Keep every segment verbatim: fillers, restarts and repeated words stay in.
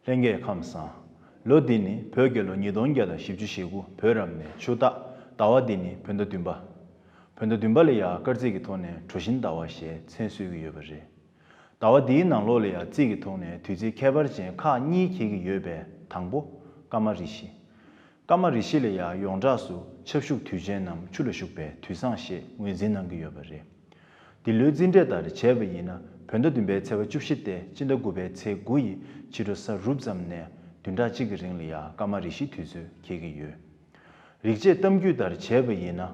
ལྷན་རྒྱས་ཁམས་བཟང་། ལོ་འདི་ནི་བོད་རྒྱལ་ལོ་ཉིས་སྟོང་བརྒྱ་དང་བཞི་བཅུ་ཞེ་དགུ་བོད་རབ་གནས་ཆུ་སྟག། ཟླ་བ་འདི་ནི་བོད་ཟླ་བདུན་པ། བོད་ཟླ་བདུན་པ་ལ་ཡང་སྐར་རྩིས་ཀྱི་ཐོག་ནས་གྲོ་བཞིན་ཟླ་བ་ཞེས་མཚན་གསོལ་གྱི་ཡོད་པ་རེད། ཟླ་བ་འདིའི་ནང་ལོགས་ལ་ཡང་རྩིས་ཀྱི་ཐོག་ནས་དུས་ཚིགས་ཁྱད་པར་ཅན་ཁག་གཉིས་འཁེལ་གྱི་ཡོད་པའི་དང་པོ། སྐར་མ་རེ་བཞི། སྐར་མ་རེ་བཞི་ལ་ཡང་ཡོངས་གྲགས་སུ་ཆབ་བཞུགས་དུས་ཆེན་ནམ་ཆུ་ལ་ཞུགས་པའི་དུས་བཟང་ཞེས་ངོས་འཛིན་གནང་གི་ཡོད་པ་རེད། འདི་ལོའི་རྩིས་འབྲས་ལྟར་བྱས་པ་ཡིན་ན་བོད་ཟླ་བདུན་པའི་ཚེས་པ་བཅུ་བཞི་སྟེ་སྤྱི་ཟླ་དགུ་པའི་ཚེས་དགུ་ཡི་ཕྱི་དྲོ་གཟའ་རུབ་ཙམ་ནས་བདུན་ཕྲག་གཅིག་གི་རིང་ལ་ཡང་སྐར་མ་རེ་བཞི་དུས་ཚོད་འཁེལ་གྱི་ཡོད། རིག་བྱེད་གཏམ་རྒྱུད་ལྟར་བྱས་པ་ཡིན་ན།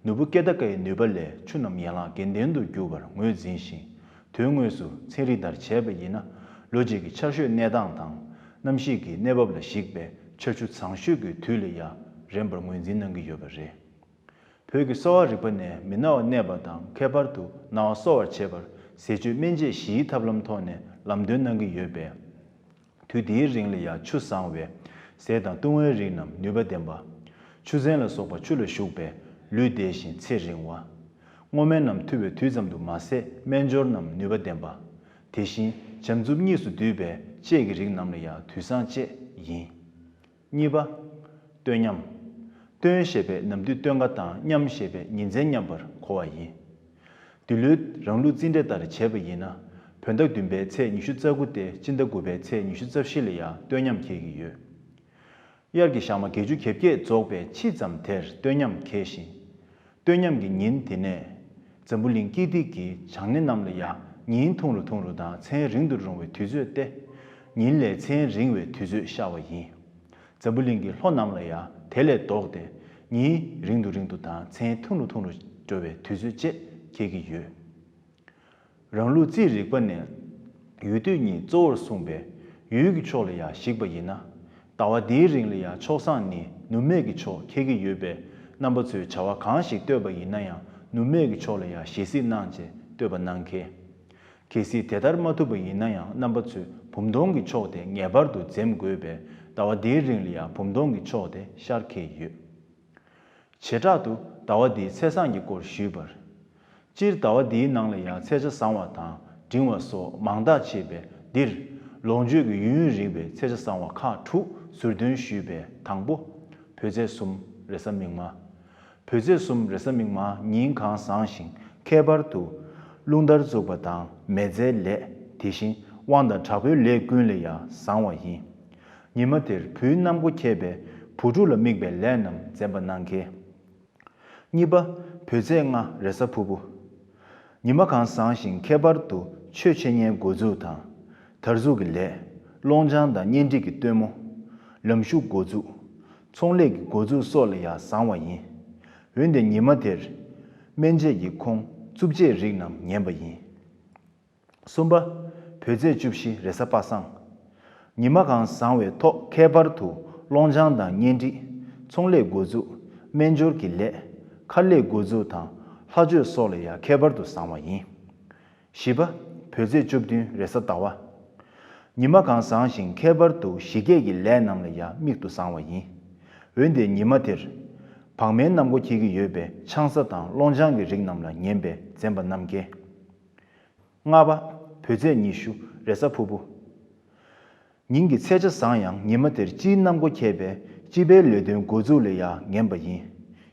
ནོར་བུ་ཀེ་ད་ཀའི་ནུས་པ་ལས་ཆུ་རྣམས་ཡན་ལག་བརྒྱད་ལྡན་དུ་གྱུར་པར་ངོས་འཛིན་ཞིང་། དོན་དངོས་སུ་ཚན་རིག་ལྟར་བྱས་པ་ཡིན་ན། ལོ་གཅིག་གི་ཆར་ཞོད་གནས་སྟངས་དང་། གནམ་གཤིས་ཀྱི་གནས་བབ་ལ་གཞིགས་པའི་ཆར་ཆུ་ཚང་ཤོས་ཀྱི་དུས་ལ་ཡང་རན་པར་ངོས་འཛིན་གནང་གི་ཡོད་པ་རེད། བོད་ཀྱི་གསོ་བ་རིག་པ་ནས་མི་ན་བ་གནས་པ་དང་ཁྱད་པར་དུ་ན་བ་གསོ་བར་བྱེད་པར་ཟས་སྤྱོད་སྨན་དཔྱད་བཞིའི་ཐབས་ལམ་ཐོག་ནས་ལམ་སྟོན་གནང་གི་ཡོད་པས། དུས་འདིའི་རིང་ལ་ཡང་ཆུ་བཟང་བའི་ཟས་དང་བཏུང་བའི་རིགས་རྣམས་ནུས་པ་ལྡན་པ། ཆུ་ཚན་ལ་སོགས་པ་ཆུ་ལ་ཞུགས་པས་ལུས་བདེ་ཞིང་ཚེ་རིང་བ། སྔོ་སྨན་རྣམས་འཐུ་བའི་དུས་ཙམ་དུ་མ་ཟད་སྨན་སྦྱོར་རྣམས་ནུས་པ་ལྡན་པ། དེ་བཞིན་བྱམས་མཛུབ་གཉིས་སུ་འདུས་པའི་ལྕེ་གི་རིགས་རྣམས་ལ་ཡང་དུས་བཟང་བཅས་ཡིན། གཉིས་པ། བཏོན་ཉམས། བཏོན་ཞེས་པས་ནམ་དུས་བཏོན་ཁ་དང་ཉམས་ཞེས་པས་ཉིན་མཚན་ཉམས་པར་གོ་བ་ཡིན། འདི་ལོའི་རང་ལུགས་རྩིས་འབྲས་ལྟར་བྱས་པ་ཡིན་ན། བོད་ཟླ་བདུན་པའི་ཚེས་ཉི་ཤུ་རྩ་དགུ་སྟེ་སྤྱི་ཟླ་དགུ་པའི་ཚེས་ཉི་ཤུ་རྩ་བཞི་ལ་ཡང་བཏོན་ཉམས་འཁེལ་གྱི་ཡོད། དབྱར་གྱི་ཞག་མ་བརྒྱད་ཅུ་གྱ་བརྒྱད་རྫོགས་པའི་ཕྱི་ཙམ་དེར་བཏོན་ཉམས་འཁེལ་ཞིང་། བཏོན་ཉམས་ཀྱི་ཉིན་དེ་ནས། འཛམ་བུ་གླིང་དཀྱིལ་ཐིག་གི་བྱང་སྣེ་རྣམས་ལ་ཡང་ཉིན་ཐུང་རུ་ཐུང་རུ་དང་མཚན་རིང་དུ་རུང་བའི་དུས་ཚོད་སྟེ། ཉིན་ལས་མཚན་རིང་བའི་དུས་ཚོད་ཤར་བ་ཡིན། འཛམ་བུ་གླིང་གི་ལྷོ་རྣམས་ལ་ཡང་དེ་ལས་ལྡོག་སྟེ་ཉིན་རིང་དུ་རིང་དུ་དང་མཚན་ཐུང་རུ་ཐུང་རུ་འགྲོ་བའི་དུས་ཚོད་བཅས་འཁེལ་གྱི་ཡོད། རང་ལུགས་རྩིས་རིག་པ་ནས། ཡུལ་དུས་གཉིས་གཙོ་བོར་གསུངས་པས། ཡུལ་གྱི་ཕྱོགས་ལ་ཡང་གཞིགས་པ་ཡིན་ན། ཟླ་བ་འདིའི་རིང་ལ་ཡང་ཕྱོགས་བཟང་ནི་ནུབ་སྨད་ཀྱི་ཕྱོགས་འཁེལ་གྱི་ཡོད་པས། རྣམ་པ་ཚོས་བྱ་བ་གང་ཞིག་བཏོད་པ་ཡིན་ན་ཡང་ནུབ་སྨད་ཀྱི་ཕྱོགས་ལ་ཡང་ཞལ་གཟིགས་གནང་བྱས་བཏོད་པ་གནང་གལ། གལ་སྲིད་དེ་ལྟར་མ་ཐུབ་པ་ཡིན་ན་ཡང་རྣམ་པ་ཚོས་བུམ་སྟོང་གི་ཕྱོགས་དེ་ངེས་པར་དུ་འཛེམ་དགོས་པས། ཟླ་བ་འདིའི་རིང་ལ་ཡང་བུམ་སྟོང་གི་ཕྱོགས་དེ་ཤར་འཁེལ་ཡོད། བྱེ་བྲག་ཏུ་ཟླ་བ་འདིའི་ཚེས་བཟང་གི་སྐོར་ཞུས་པར། སྤྱིར་ཟླ་བ་འདིའི་ནང་ལ་ཡང་ཚེས་ཆ་བཟང་བ་དང་འབྲིང་བ་སོགས་མང་དག་མཆིས་པས། འདིར་ལོངས་སྤྱོད་ཀྱི་ཡུན་རིང་བའི་ཚེས་ཆ་བཟང་བ་ཁག་དྲུག་ཟུར་འདོན་ཞུས་པའི་དང་པོ། བོད་ཚེས་གསུམ་རེས་གཟའ་མིག་དམར། བོད་ཚེས་གསུམ་རེས་གཟའ་མིག་དམར་ཉིན་གང་བཟང་ཞིང་ཁྱད་པར་དུ། རླུང་ལྟར་འཛུགས་པ་དང་མེལ་ཙེའི་ལས། དེ་བཞིན་དབང་དང་དྲག་པོའི་ལས་ཀུན་ལ་ཡང་བཟང་བ་ཡིན། ཉི་མ་དེར་བུའི་གནམ་སྒོ་ཁྱད་པས་བུ་ཕྲུག་ལ་དམིགས་པའི་ལས་རྣམས་འཛེམ་པ་གནང་གལ། གཉིས་པ། བོད་ཚེས་ལྔ་རེས་གཟའ་ཕུར་བུ། ཉི་མ་གང་བཟང་ཞིང་ཁྱད་པར་དུ་ཆོས་འཆད་ཉན་འགོ་འཛུགས་དང་། དར་འཛུགས་ཀྱི་ལས། སློང་སྦྱང་དང་གཉེན་སྒྲིག་གི་སྟོན་མོ། ལམ་ཞུགས་འགོ་འཛུགས། ཚོང་ལས་ཀྱི་འགོ་འཛུགས་སོགས་ལ་ཡང་བཟང་བ་ཡིན། འོན་ཏེ་ཉི་མ་དེར། སྨན་དཔྱད་ཀྱི་ཁོང་རྩུབ་དཔྱད་རིགས་རྣམས་ངན་པ་ཡིན། གསུམ་པ། བོད་ཚེས་བཅུ་བཞི་རེས་གཟའ་པ་སངས། ཉི་མ་གང་བཟང་བའི་ཐོག་ཁྱད་པར་དུ་སློང་སྦྱང་དང་གཉེན་སྒྲིག། ཚོང་ལས་འགོ་འཛུགས། སྨན་སྦྱོར་གྱི་ལས། མཁར་ལས་འགོ་འཛུགས་དང་ལྷ་མཆོད་སོགས་ལ་ཡང་ཁྱད་པར་དུ་བཟང་བ་ཡིན། བཞི་པ། བོད་ཚེས་བཅུ་བདུན་རེས་གཟའ་ཟླ་བ། ཉི་མ་གང་བཟང་ཞིང་ཁྱད་པར་དུ་ཞི་རྒྱས་ཀྱི་ལས་རྣམས་ལ་ཡང་དམིགས་ཏུ་བཟང་བ་ཡིན། འོན་ཏེ་ཉི་མ་དེར། བག་མའི་གནམ་སྒོ་འཁེལ་གྱི་ཡོད་པས་ཆང་ས་དང་སློང་སྦྱང་གི་རིགས་རྣམས་ལ་ངན་པས་འཛེམ་པ་གནང་གལ། ལྔ་པ། བོད་ཚེས་ཉི་ཤུ་རེས་གཟའ་ཕུར་བུ། ཉིན་གྱི་ཚེས་ཆ་བཟང་ཡང་ཉི་མ་དེར་སྤྱིའི་གནམ་སྒོ་ཁྱད་པས་སྤྱི་པའི་ལས་དོན་འགོ་འཛུགས་ལ་ཡང་ངན་པ་ཡིན།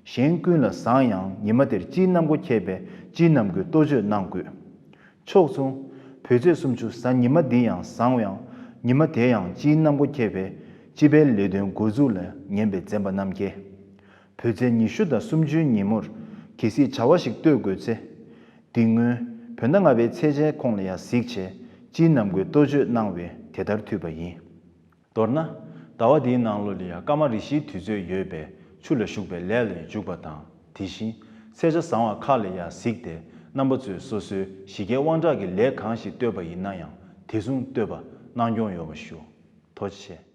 གཞན་ཀུན་ལ་བཟང་ཡང་ཉི་མ་དེར་སྤྱིའི་གནམ་སྒོ་ཁྱད་པས་སྤྱིའི་རྣམ་ཀུན་གཏོ་བཅོས་གནང་དགོས། ཕྱོགས་མཚུངས། བོད་ཚེས་སུམ་ཅུ་གཟའ་ཉི་མ་འདི་ཡང་བཟང་ཡང་ཉི་མ་དེ་ཡང་སྤྱིའི་གནམ་སྒོ་ཁྱད་པས་སྤྱི་པའི་ལས་དོན་འགོ་འཛུགས་ལ་ངན་པས་འཛེམ་པ་གནང་གལ། བོད་ཚེས་ཉི་ཤུ་དང་སུམ་ཅུའི་ཉིན་མོར་གལ་སྲིད་བྱ་བ་ཞིག་གཏོད་དགོས་ཚེ། འདི་སྔོན་བོད་ཟླ་ལྔ་པའི་ཚེས་ཆའི་ཁོངས་ལ་ཡང་གཟིགས་བྱས་སྤྱིའི་རྣམ་ཀུན་གཏོ་བཅོས་གནང་བས་དེ་ལྟར་འཐུས་པ་ཡིན། མདོར་ན། ཟླ་བ་འདིའི་ནང་ལོགས་ལ་ཡང་སྐར་མ་རེ་བཞིའི་དུས་ཚོད་ཡོད་པས་ཆུ་ལ་ཞུགས་པའི་ལས་ལ་ཡང་འཇུག་པ་དང་དེ་བཞིན་ཚེས་ཆ་བཟང་བ་ཁག་ལ་ཡང་གཟིགས་ཏེ་རྣམ་པ་ཚོས་སོ་སོའི་ཞི་རྒྱས་དབང་དྲག་གི་ལས་གང་ཞིག་བཏོད་པ་ཡིན་ན་ཡང་དེ་བཟུང་བཏོད་པ་གནང་སྐྱོང་ཡོང་བ་ཞུ། ཐུགས་རྗེ་ཆེ།